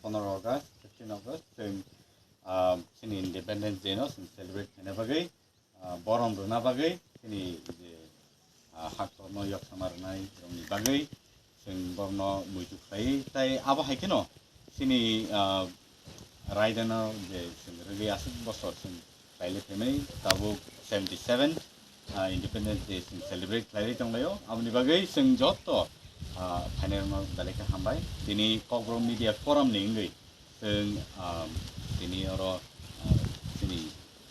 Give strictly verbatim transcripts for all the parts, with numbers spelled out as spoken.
Pondro August, fifteen August, chwng, ah, chini Independence Day no chwng celebrate khaina bagwi, ah, borom rwna bagwi chini je, ah, haktorno yoksama rwnai rokni bagwi chwng borno muitu khlai. Tai abo hai kheno chini, ah, raidano je chwng rwgwi aswk bosor chwng khlailai phaimani tabuk seventy seven, ah, Independence Day chwng celebrate khlailai tonglaio. Aboni bagwi chwng joto, ah, phainairokno belai khe hambai. Tini Kokborok Media Forum ni wngwi chwng, ah, tini oro, ah, chini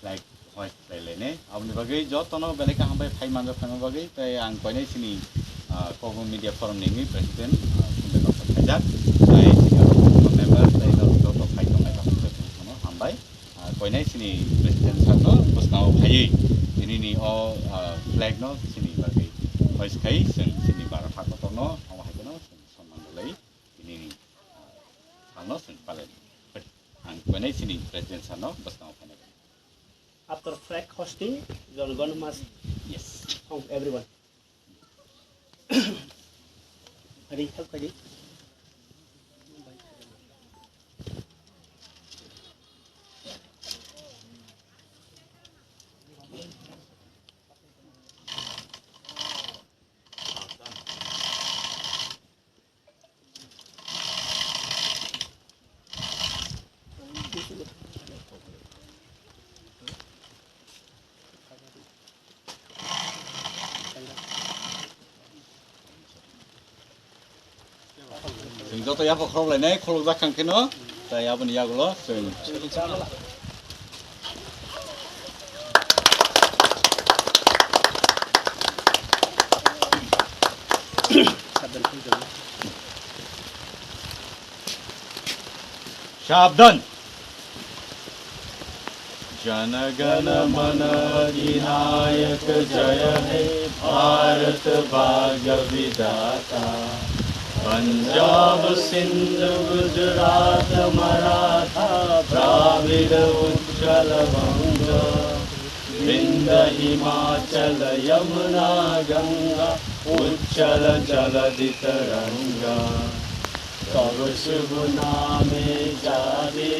flag hoist khlailainai. Aboni bagwi jotono belai khe hambai phai manjak phaima bagwi. Tei ang koinai chini, ah, Kokborok Media Forum ni wngwi president, ah, Sundar Kathar khaijak. Tei chini oro member tei joto phai tongnai jotono hambai. Ah, koinai chini president sir no bwskango phaiwi tini ni o, ah, flag no chini bagwi hoist khai chwng chini Bharat haktorno omo hai kheno chwng sonman rwlai tini ni, ah, salno chwng palai. Ang koinai chini president sir no bwskango phainai. After flag hoisting, Jana Gana must, yes, thank everyone. Adi, help kadi. Chwng joto yapha khorok lainai, khulukjak kang kheno, tai aboni yagulo chwng. Sabdan. Jana गण मन अधिनायक जय हे भारत भाग्य विधाता। पंजाब सिंध गुजरात मराठा द्राविड़ उत्कल बंग। विंध्य हिमाचल यमुना गंगा उच्छल जलधि तरंगा। तव शुभ नामे जागे,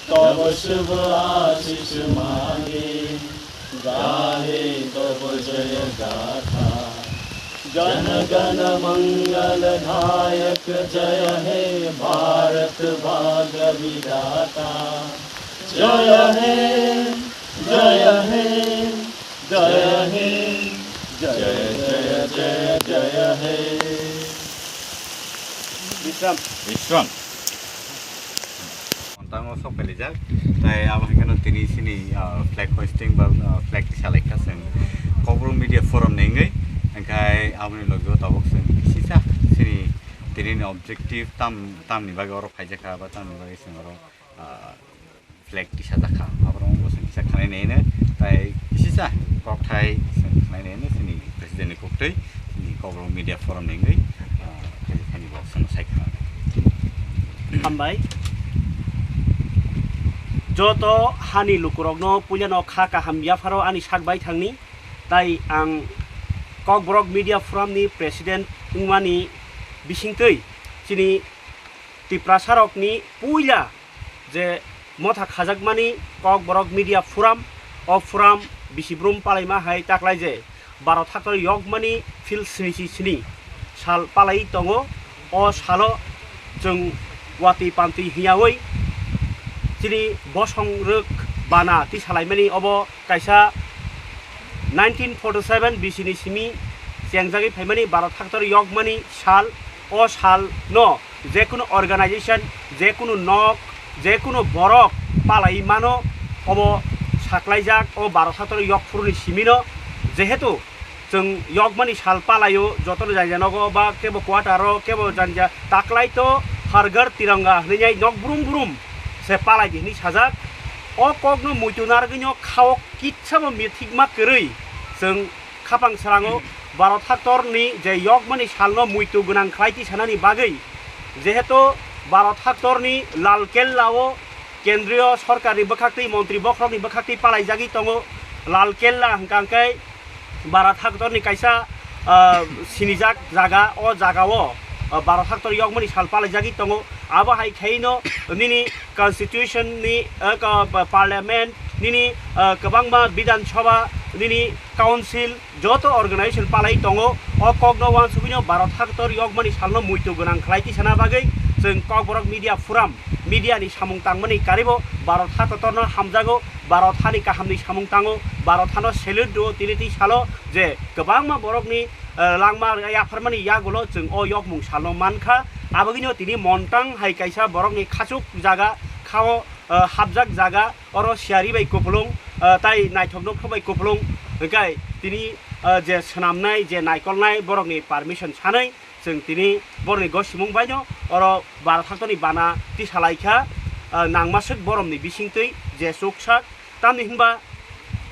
तव शुभ आशीष मागे, गाहे तव जय गाथा। जन गण मंगल दायक जय हे भारत भाग्य विधाता। जय हे, जय हे, जय हे, जय, जय, जय, जय हे। Bisram. Bisram. Montango sok pelaijak. Tai abo hingkhe no tini sini, ah, flag hoisting ba, ah, flag tisalaikha chwng Kokborok Media Forum ni wngwi. Hingkhe aboni logi o tabuk chwng kisisa sini tini ni objective tam, tamni bagwi oro phaijakha ba tamni bagwi chwng oro, ah, flag tisajakha, aborok wngbo chwng kisa khanai naino, tai kisisa kokthai chwng khanai naino chini president ni koktwi, chini Kokborok Media Forum ni wngwi, ah, khe thani bo chwngno sai khna. Hambai. Joto hani lukurokno puilano kha kaham yapharo ani sak bai thangni, tai ang Kokborok Media Forum ni president wngmani bisingtwi chini Tiprasarokni puila je motha khajakmani Kokborok Media Forum, o forum bisi brum palaima hai taklai je baro thaktor yokmani phil sni si sni sal palai tongo. O salo chwng watwi pantwi hiyawi chini bosong rwk bana tisalaimani obo kaisa nineteen forty seven bisini simi chengjagwi phaimani baro thaktor yokmani sal. O salno jekunu organization, jekunu nok, jekunu borok palai mano, obo saklaijak o baro thaktor yokphuruni simino, jehetu chwng yokmani sal palaio, jotono janja nogo ba kebo quarter-o, kebo janja taklai to Har Ghar Tiranga hwnwi nok brum brum se palai di hwnwi sajak. O kokno muitu narwgwino khao kitsabo mithikma kwrwi chwng khapang srango baro thaktorni je yokmani salno muitu gwnang khlai tisanani bagwi, jehetu baro thaktorni Lal Kella-o kendriyo sorkarni bwkhaktwi, montri bokhorokni bwkhaktwi palaijagwi tongo. Lal Kella hwnkha hwnkhe baro thaktorni kaisa, ah, sinijak jaga, o jagao, ah, baro thaktor yokmani sal palaijagwi tongo. Abo hai khaino nini constitution ni, eh, ka-, pa-, parliament, nini, eh, kwbangma Bidhan Sabha, nini council, joto organization palai tongo. O kokno uansugwino Bharat hakotor yokmani salno muitu gwnang khlai tisana bagwi chwng Kokborok Media Forum, media ni samung tangmani karibo Bharat hakotorno hamjago, Bharat hani kahamni samung tango, Bharat hano salute rwo tini twi salo je kwbangma borokni, eh, langma yapharmani yagulo chwng o yokmung salno mankha. Abagwino tini Montang hai kaisa borokni khachuk jaga khao, eh, hapjak jaga, oro siyari bai kupulung, eh, tai naithok nokthok bai kupulung, hwnkhe tini, eh, je swnamnai, je naikolnai borokni permission sanwi chwng tini borokni gosimung baino oro Bharat haktoni bana tisalaikha, eh, nangmaswk boromni bisingtwi je chuksak, tamni hinba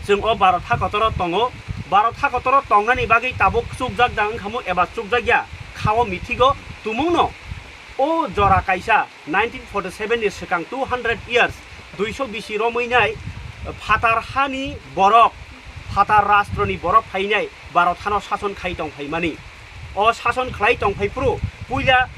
chwng o Bharat hakotoro tongo. Bharat hakotoro tongnani bagwi tabuk chukjak jang wngkhamu eba chukjakya khao mithigo tumungno. O jora kaisa nineteen forty seven ni swkang two hundred years, duiso bisi romwi nai phatar hani borok, phatar rastroni borok phainai Bharat hano sason khai tong phaimani. O sason khlai tong phai phuru puila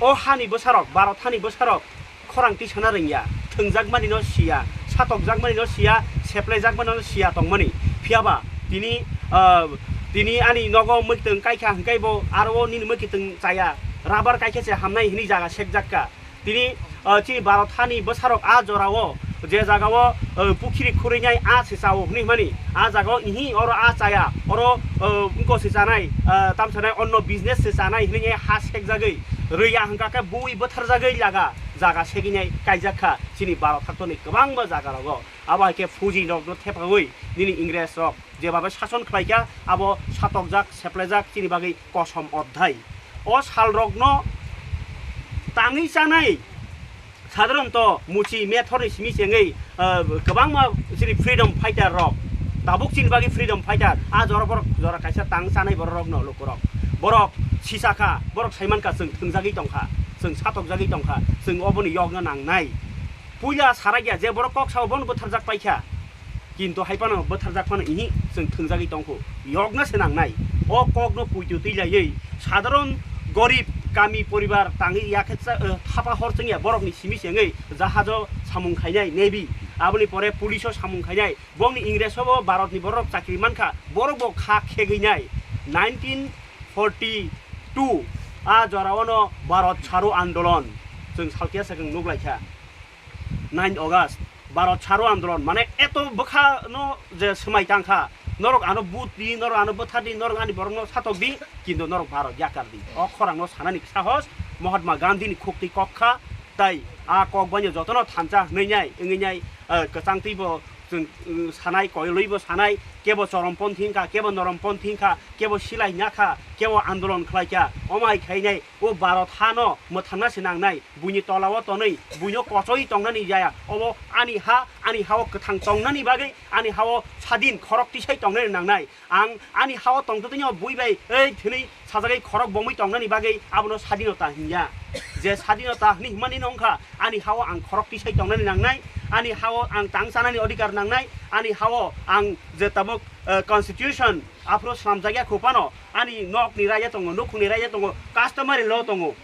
o hani bwsarok, Bharat hani bwsarok khorang tisana rwngya, thwngjakmani no siya, satokjakmani no siya, seplaijakmani no siya tongmani. Phiyaba tini, ah, tini ani nogo mwktwng kaikha hwnkhe bo aro o nini mwktwng chaya, rubber kaikha se hamnai hwnwi jaga sekjakka. Tini, ah, chini Bharat hani bwsarok a jorao je jagao, ah, pukhiri khurwinai a se chao hwnwi hwnmani, a jagao ihi oro a chaya, oro, ah, wngko se chanai, ah, tamsanai onno business se chanai hwnwi ha sekjagwi rwya hwnkha khe bui bwtharjagwi laga jaga seginai kaijak kha chini Bharat haktoni kwbangma jagarogo. Abo hai khe Fuji rokno thepawi nini Ingres rok jebabe sason khlaikha, abo satokjak, seplejak chini bagwi kosom odhai. O salrokno tangwi chanai, sadharanto muchi methorni simi chengwi, ah, kwbangma chini freedom fighter rok, tabuk chini bagwi freedom fighter, a jora borok jora kaisa tang chanai borok rokno lukurok. Borok sisakha, borok saimankha chwng thwngjagwi tongkha, chwng satokjagwi tongkha, chwng oboni yokna nangnai. Puila sarakya je borok kok sao bono bwtharjak paikha. Kintu hai phano bwtharjak phano ihi chwng thwngjagwi tongkhu. Yokna se nangnai. O kokno puitu twi laiwi sadharon gorib kami poribar tangwi yakhe cha-, eh, thapa hor chwngya borokni simi chengwi jahajo samung khainai navy. Aboni pore police o samung khainai. Bongni Ingres o bo Bharat ni borok chakri mankha. Borok bo kha khegwi nai. Nineteen forty two a jora ono Bharat Chharo Andolon chwng salkhe swkang nuk laikha. Nine August, Bharat Chharo Andolon, mane eto bwkha no je swmai tangkha, norok ano but di, norok ano bwthar di, norok ani borok no satok di, kintu norok Bharat yakar di. O khorang no sanani sahos Mahatma Gandhi ni khuk twi kok kha, tai a kok bai no joto no thansa hwnwi nai, wngwi nai, eh, kwchang twi bo chwng, eh, sanai, koilwi bo sanai, kebo chorom ponthi wngkha, kebo norom ponthi wngkha, kebo silai nya kha, kebo andolon khlai kha, omo hai khai nai, o Bharat ha no mwthangna se nangnai. Buini tola o tonwi, buino kochoi tongnani jaya. Obo ani ha, ani ha o kwthang tongnani bagwi, ani ha o sadin khorok tisai tongnani nangnai. Ang ani ha o tongtwtwino bui bai, ei thwnwi sajagwi khorok bomwi tongnani bagwi abono sadinota hinya. Je sadinota hwnwi himani no wngkha, ani ha o ang khorok tisai tongnani nangnai, ani ha o ang tang chanani odhikar nangnai, ani ha o ang je tabuk, eh, constitution aphuru swnamjakya khupano, ani nokni raida tongo, nukhungni raida tongo, customary law tongo.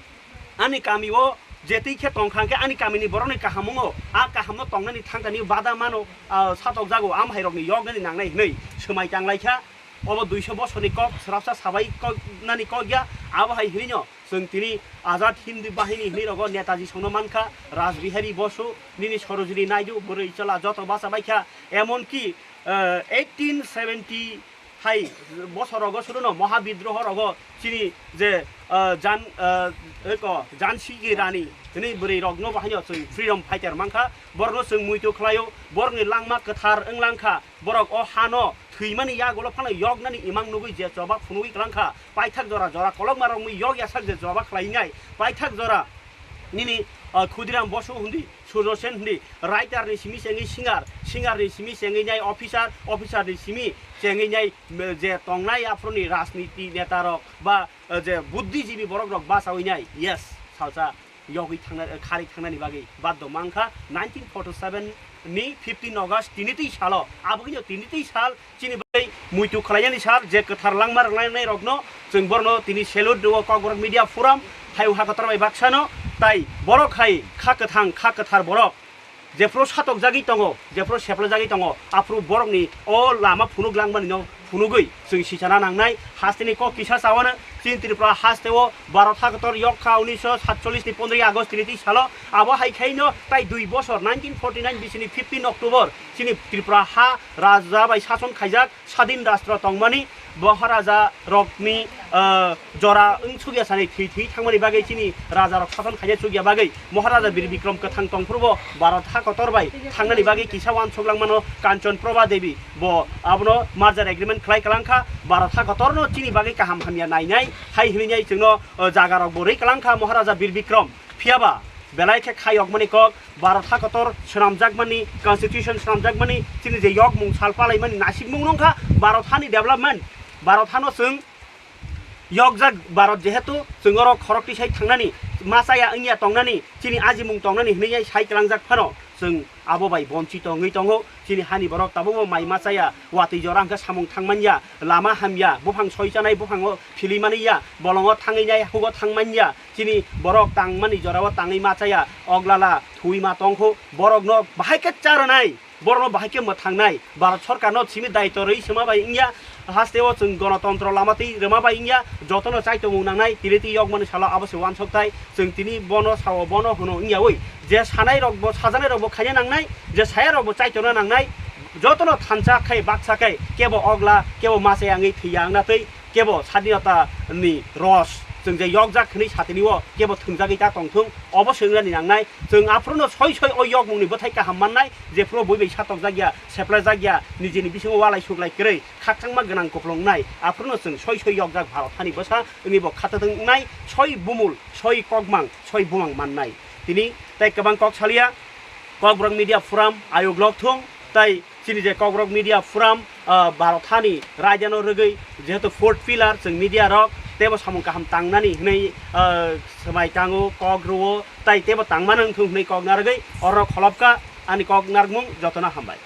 Ani kami o je twi khe tong kha hwnkhe ani kami ni borok ni kaham wngo, a kaham no tongnani thang thani bada mano, ah, satok jago, am hai rok ni yok nani nang nai hwnwi swmai tang lai kha. Obo duiso bosor ni kok, swrapsa sabai kok nani kok ya, abo hai hwnwi no chwng tini Azad Hind Bahini hwnwi rogo Netaji song no man kha, Raj Bihari Bosu, nini Sarojini Naidu, bwrwi chwla joto bacha bai kha, emon ki, ah, eighteen seventy hai bosorogo suruno Mahabidroho rogo chini je, ah, Jan-, ah, eko Jansi ki Rani hwnwi bwrwi rokno bo haino chwng freedom fighter mankha, borokno chwng muitu khlaio, borokni langma kwthar wng langkha, borok o hano thwimani yagulo phano yoknani imang nugwi je choba phunugwi klangkha, paithak jora jora kolokma romwi yok yasak je choba khlainai, paithak jora nini, ah, Khudiram Bosu hundi, Surjo Sen hundi, writer ni simi chengwi singer, singer ni simi chengwi nai officer, officer ni simi chengwi nai, mm, je tongnai aphuru ni rajniti neta rok ba, ah, je buddhijibi borok rok bachawi nai, yes, salsa yogwi thangna, khari thangnani bagwi baddo mankha nineteen forty seven ni fifteen August tini twi salo, aboni tini twi sal chini bai muitu khlainani sal je kwthar langma rwlainai rokno chwng borno tini salute rwo Kokborok Media Forum, hai ha kotor bai baksano Tai borok hai kha kwthang, kha kwthar borok jephuru satokjagwi tongo, jephuru seplajagwi tongo, aphuru borokni o lama phunuk langmani no phunugwi chwng sichana nangnai. Hasteni kok kisa chawano chini Tripura hasteo Bharat hakotor yok kha unisho satchollish ni pondroi August tini twi salo. Abo hai khaino tai dui bosor nineteen forty nine bisini fifteen October chini Tripura ha raja bai sason khaijak, sadin rastro tongmani, Maharaja rokni, ah, jora wngsukya sani thwi thwi thangmani bagwi chini raja rok sason khaina chukya bagwi Maharaja Bir Bikram kwthang tongphuru bo Bharat ha kotor bai thangnani bagwi kisa uansuk langmano Kanchan Prabha Devi, bo abono merger agreement khlai kwlangkha, Bharat ha kotorno chini bagwi kaham hamya nainai hai hwnwi chwngno, ah, jaga rok bo rwi kwlangkha Maharaja Bir Bikram. Phiyaba belai khe khayokmani kok, Bharat ha kotor swnamjakmani, constitution swnamjakmani, chini je yokmung sal palaimani nasikmung nungkha Bharat hani development. Bharat hano chwng yokjak, Bharat jehetu chwng oro khorok tisai thangnani, ma chaya wngya tongnani, chini ajimung tongnani hwnwi sai kwlangjak phano chwng abo bai bonchito wngwi tongo. Chini hani borok tabukbo mai ma chaya, watwi jora hwnkhe samung thangmanya, lama hamya, buphang soi chanai buphango philimani ya, bolongo thangwi nai hugo thangmanya. Chini borok tangmani jorao tangwi ma chaya, oglala thwi ma tongkhu, borokno bahai khe cha rwnai, borokno bahai khe mwthangnai. Bharat sorkarno simi daitw rwi sima bai wngya, hasteo chwng gonotontro lama twi rwma bai wngya, jotono chaitomung nangnai, tini twi yokmani salo abo se uansukthai. Chwng tini bono sao, bono hwno wngyawi, je sanai rokbo, sajaknai rokbo khaina nangnai, je saya rokbo chaitona nangnai, jotono thansa khai baksa khai, kebo ogla, kebo ma chaya wngwi thwiya wngna twi, kebo sadinota ni ros chwng je yokjak hwnwi satini o kebo thwngjagwi ta tongthung, obo se wngnani nangnai. Chwng aphuru no soi soi o yokmung ni bwthai kaham mannai, jephuru bui bai satokjak ya, seplajak ya, nijini bisingo walai suklai kwrwi, khakchangma gwnang kupulung wngnai, aphuru no chwng soi soi yokjak Bharat hani bwsa wngwi bo khatathwng wngnai, soi bumul, soi kokmang, soi bumang mannai. Tini tai kwbang kok salia, Kokborok Media Forum ayuk lok thung, tai chini je Kokborok Media Forum, ah, Bharat hani raidano rwgwi jehetu fourth pillar chwng media rok teibo samung kaham tangnani hwnwi, ah, swmai tango, kok rwo, tai teibo tangmano wngthung hwnwi kok narwgwi oro kholopkha ani kok narwkmung jotono hambai.